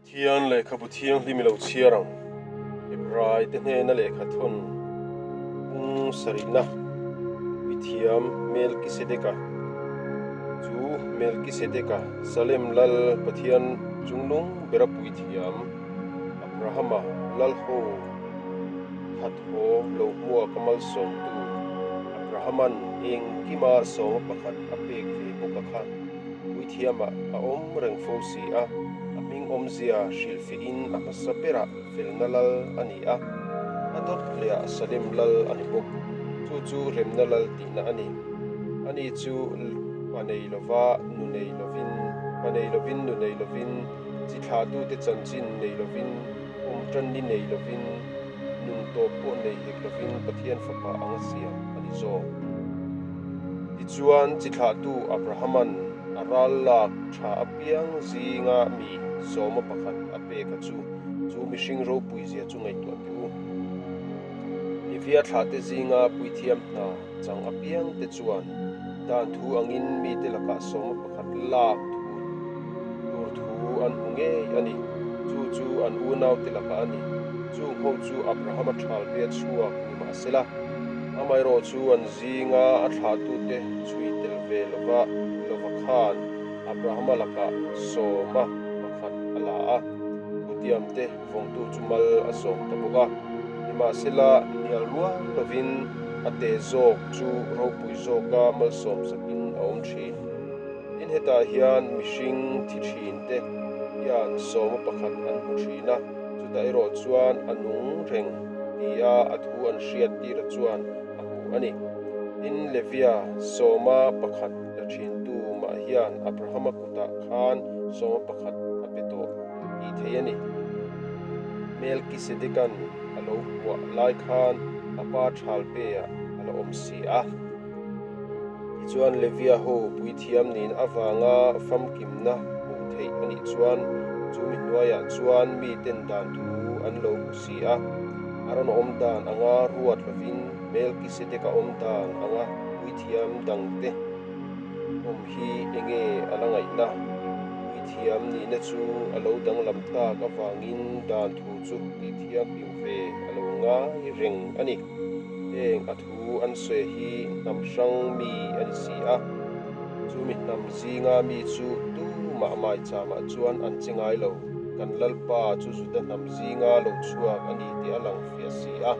Pathian lehkhabu thianghlim i lo chhiar ang. Hebrai te hnena lehkha thawn pung sarihna puithiam Melkisedeka chu Melkisedeka Salem lal Pathian chungnung bera puithiam Abrahama lal ho khat haw lo hmuak a malsawmtu Abrahaman engkima sawma pakhat a pek ve bawk a kha. Puithiamah a awm reng fo si a, a hming awmzia hrilhfihin a hmasa berah felna lal a ni a, a dawt lehah Salem lal a ni bawk. Chu chu remna lal tihna a ni. Ani chu pa nei lova nu nei lovin, pa nei lovin nu nei lovin, chi thlahtute chanchin nei lovin, awm tanni nei lovin, nun tawp pawh nei hek lovin Pathian Fapa anga siam a ni zawk. Tichuan, chi thlahtu Abrahama'n a ral lak tha apiang zinga mi sawma pakhat a pek a chu, chu mihring ropui zia chu ngaihtuah teh u. Levia thlahte zinga puithiam hna chang apiang te chuan dan thu angin mite lakah sawma pakhat lak thu tur thu an hmu ngei a ni. Chu chu an unaute lakah a ni. Chung ho chu Abrahama thalbia chhuak ni mah sela, amaherawh chu an zinga a thlahtute chhui tel ve lova lova khan Abrahama lakah sawma pakhat a la a, thutiamte vawngtu chu mal a sawm ta bawk a. Nimahsela, hnial rual lovin a te zawk chu ropui zawka malsawm sakin a awm thin. Tin, hetah hian mihring thi thin te hian sawma pakhat an hmu thin a, chutah erawh chuan a nung reng tia a thu an hriat tira chuan a hmu a ni. Tin, Levia sawma pakhat la thintu mah hian Abrahama kutah khan sawma pakhat a pe tawh tih thei a ni. Melkisedekan a lo hmuah lai khan a pa Thalpe-ah a la awm si a. Tichuan Levia ho puithiam nin avanga famkimna hmuh theih a nih chuan chu mi hnuaiah chuan miten dan thu an lo hmu si a. A rawn awm dan anga ruat lovin Melkisedeka awm dan anga puithiam dangte awm hi enge a la ngaihna? Puithiam nihna chu a lo danglam tak avangin dan thu chu tihthianghlim ve a lo ngai reng a ni. Heng a thu an sawi hi hnam hrang mi a ni si a, chu mi hnam zinga mi chu tumah maicham-ah chuan an che ngai lo. Kan Lalpa chu Juda hnam zinga lo chhuak a ni tih a lang fiah si a.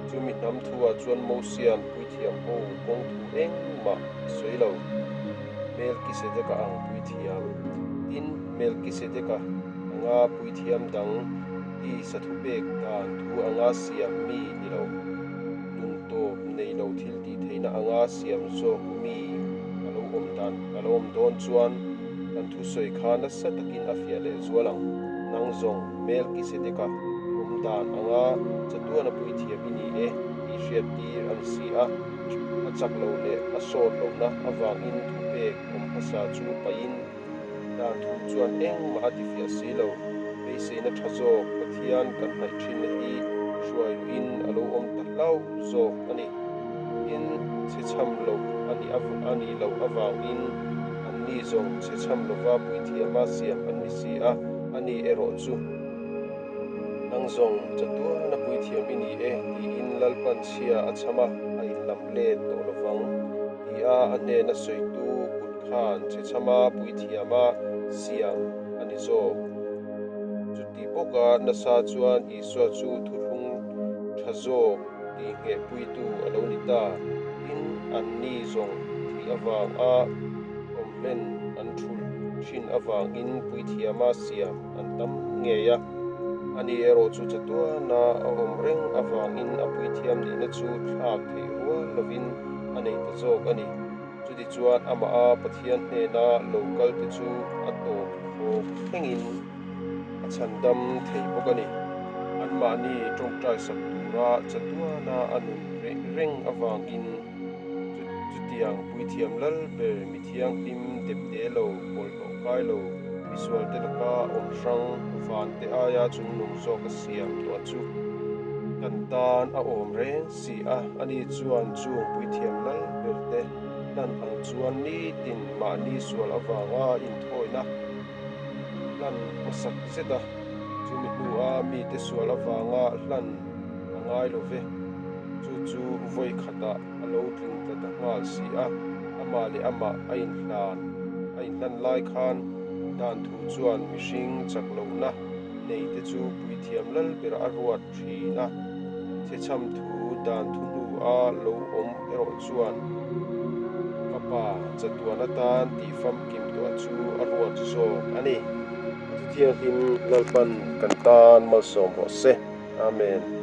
Chu mi hnam thu-ah chuan Mosia'n puithiam ho kawng thu engmah a sawi lo. Melkisedeka ang puithiam. Tin, Melkisedeka anga puithiam dang i sathupek dan thu anga siam mi ni lo, nun tawp nei lo thil tih theihna anga siam zawk mi a lo awm dan a lo awm dawn chuan kan thusawi kha nasa takin a fiah leh zual ang. Nang zawng Melkisedeka awm dan anga chatuana puithiam i ni e tih hriat tir a ni si a, a chak lo leh a sawt lohna avangin thupek awm hmasa chu pahin Dan thu chuan engmah a tifiah si lo. Beiseina tha zawk Pathian kan hnaih thinna hi hruai luhin a lo awm ta hlauh zawk a ni. Tin, chhechham loh a nih a nih loh avangin anni zawng chhechham lova puithiama siam an ni si a, ani erawh chu nang zawng chatuana puithiam i ni e tiin Lalpan chhia a chham a, a inlam let tawh lovang tia a hnena sawitu kut Khan chhechhama puithiama siam a ni zawk. Chuti bawka nasa chuan Isua chu thuthlung tha zawk tih nghehpuitu a lo ni ta. Tin, anni zawng thih avanga awmhlen an thulh thin avangin puithiama siam an tam ngei a. Ani erawh chu chatuana a awm reng avangin a puithiam nihna chu thlak theih rual lovin a nei ta zawk a ni. Chutichuan amah a Pathian hnena lo kal te chu a tawp khawp thlengin a chhandam thei bawk a ni. Anmahni tawngtai sak tura chatuana a nun reng reng avangin chutiang puithiam lal ber mi thianghlim depte lo pawlhlawh kai lo misualte laka awm hrang vante aia chungnung zawk a siam tawh chu kan tan a awm reng si a, ani chuan chung puithiam lal berte hlan ang chuan nitin mahni sual avanga inthawina hlan hmasak zet a. Chumi hnua mite sual avanga hlan a ngai lo ve. Chu chu vawi khatah a lo tling tla ta nghal si a, amah leh amah a inhlan a inhlan lai khan dan thu chuan mihring chak lohna neite chu puithiam lal berah a ruat thin a. Chhechham thu dan thu hnua lo awm erawh chuan Fapa chatuan atan tih famkim tuah chu a ruat zawk a ni. A thuthianghlim Lalpan kan tan malsawm rawh se. Amen.